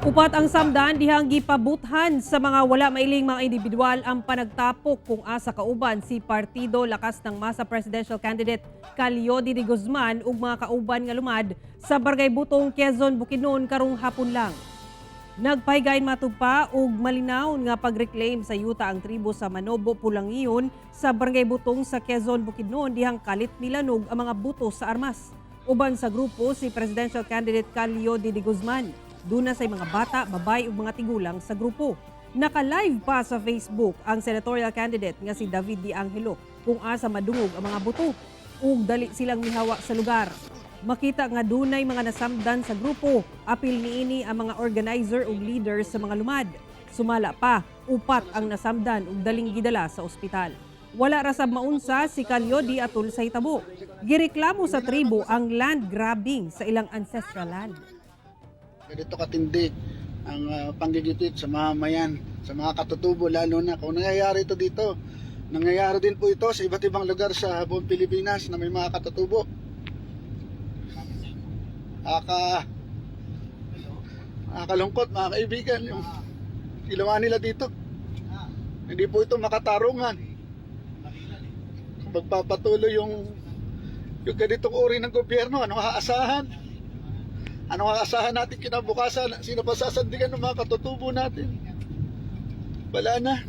Upat ang samdan dihang gipabuthan sa mga wala mailing mga individual ang panagtapok kung asa kauban si Partido Lakas ng Masa presidential candidate Ka Leody de Guzman ug mga kauban nga lumad sa Barangay Butong, Quezon, Bukidnon karong hapon lang. Nagpahigayon matod pa og malinaw nga pag-reclaim sa yuta ang tribo sa Manobo, Pulangiyon sa Barangay Butong sa Quezon, Bukidnon dihang kalit milanog ang mga buto sa armas. Uban sa grupo si presidential candidate Ka Leody de Guzman. Duna say mga bata, babae ug mga tigulang sa grupo. Naka-live pa sa Facebook ang senatorial candidate nga si David Di Angelo kung asa madungog ang mga buto ug dali silang mihawa sa lugar. Makita nga dunay mga nasamdan sa grupo, apil niini ang mga organizer ug leader sa mga lumad. Sumala pa, upat ang nasamdan ug daling gidala sa ospital. Wala ra sab maunsa si Ka Leody atol sa hitabo. Gireklamo sa tribo ang land grabbing sa ilang ancestral land. Ganito katindi ang panggigipit sa mamamayan, sa mga katutubo, lalo na kung nangyayari ito dito. Nangyayari din po ito sa iba't ibang lugar sa buong Pilipinas na may mga katutubo. Nakakalungkot, mga kaibigan, yung ginawa nila dito. Hindi po ito makatarungan. Kung magpapatuloy yung ganitong uri ng gobyerno, anong aasahan? Anong aasahan natin kinabukasan? Sino pa sasandigan ng mga katutubo natin? Wala na.